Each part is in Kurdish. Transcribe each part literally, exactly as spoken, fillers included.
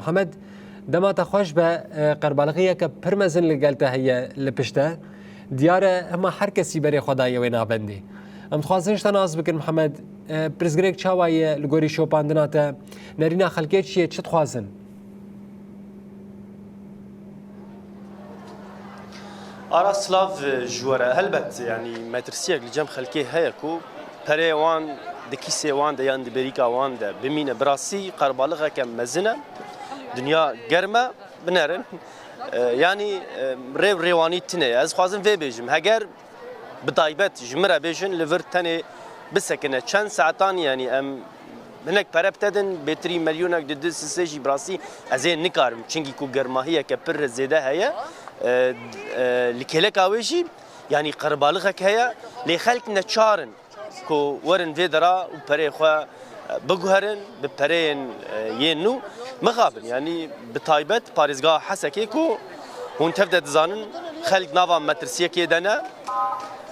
Mihemed, dema te xweş be, e, qerbalixiyeke pir mezin li gel te heye li pişt te. Diyar e, hema her kesî berê xwe daye wê navendê. Em dixwazin ji te nas bikin, Mihemed, e, pirsgirêk çawa ye li gorî şopandina te? Nerîna xelkê çi ye, çi dixwazin? Ara silav ji we re. Helbet, yanî metirsiyek li cem xelkê heye ku pereyê wan di kîsê wan de yan di bêrîka wan de bimîne. Bi rastî qerbalixeke mezin e. Dinya germ e, binerin. E, yanî, e, rê û rêwanî tune ye. Ez dixwazim vê bêjim. Heger bi taybet ji min re bêjin, li vir tenê bisekine. Çend saetan, yanî em hinek pere bi te din, bêtirî milyonek di du sisê jî bi rastî ez ê nikarim. Çimkî ku germahiyeke pir zêde heye, e, e, li kêleka wê jî, yanî qerbalixek heye, lê xelk neçar in ku werin vê dera û pereyê xwe, e, biguherin, bi pereyên, e, yên nû mixabin. Yanî bi taybet parêzgeha Hesekê ku hûn tev de dizanin, xelk nava metirsiyekê de ne,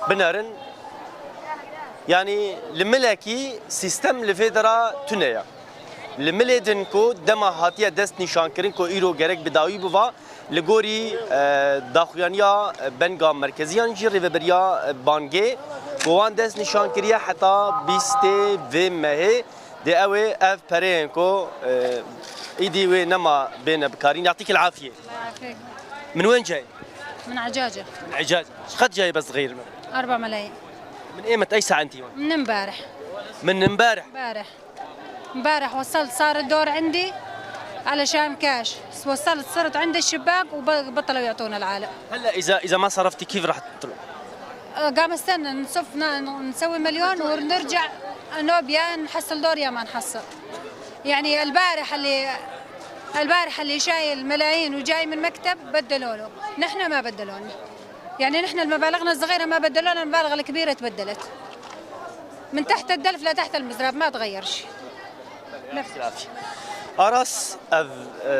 binerin. Yanî li milekî sîstem li vê dera tune ye. Li milê din ku dema hatiye dest nîşankirin ku îro gerek bi dawî biva, li gorî, e, daxuyaniya, e, benga merkezî yan jî rêveberiya, e, bangê ku wan dest nîşan kiriye heta bîstê vê mehê, dê ew ê ev pereyên ku, e, îdî wê nema bêne bikarîn. Yatîkil afiyê. Afiyet. Min wen cayê? Min ecace. Min ecace. Ji qet cayê bes dixeyir me? Arba melayî. Min êmet ey saentî wan? Min imbareh. Min imbareh. Imbareh. امبارح وصلت، صار الدور عندي على شام كاش، وصلت صرت عند الشباك وبطلوا يعطونا العالم. هلا اذا اذا ما صرفتي كيف راح تطلع؟ آه، قام استنى نصف ن- نسوي مليون ونرجع نوب، يا نحصل دور يا ما نحصل. يعني البارح اللي البارح اللي شايل ملايين وجاي من مكتب بدلوا له، نحن ما بدلونا. يعني نحن المبالغنا الصغيرة ما بدلونا، المبالغ الكبيرة تبدلت. من تحت الدلف لتحت المزراب ما تغير شيء. Aras, ev, e,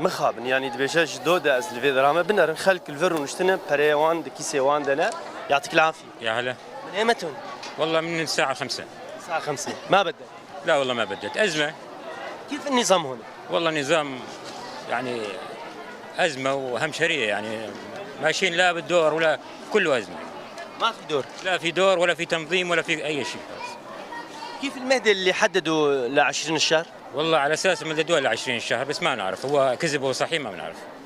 mixabin, yanî dibêje ji do de ez li vê derame binerin, xelk li vir rûniştine, pereyê wan di kîsê wan de ne. Yatîkil afî. يا هلا. Min êmet hûn? والله من الساعة خمسة. Saet xemsê. Ma bedel. لا والله ما بدلت. أزمة. Kîf nîzam hûn? والله نظام، يعني، أزمة وهمشرية، يعني، ماشيين لا بالدور ولا، كله أزمة. ما في دور. لا في دور ولا في تنظيم ولا في أي شيء. كيف المهدة اللي حددوا لعشرين الشهر؟ والله على أساس مددوها لعشرين شهر، بس ما نعرف، هو كذب ولا صحيح ما بنعرف.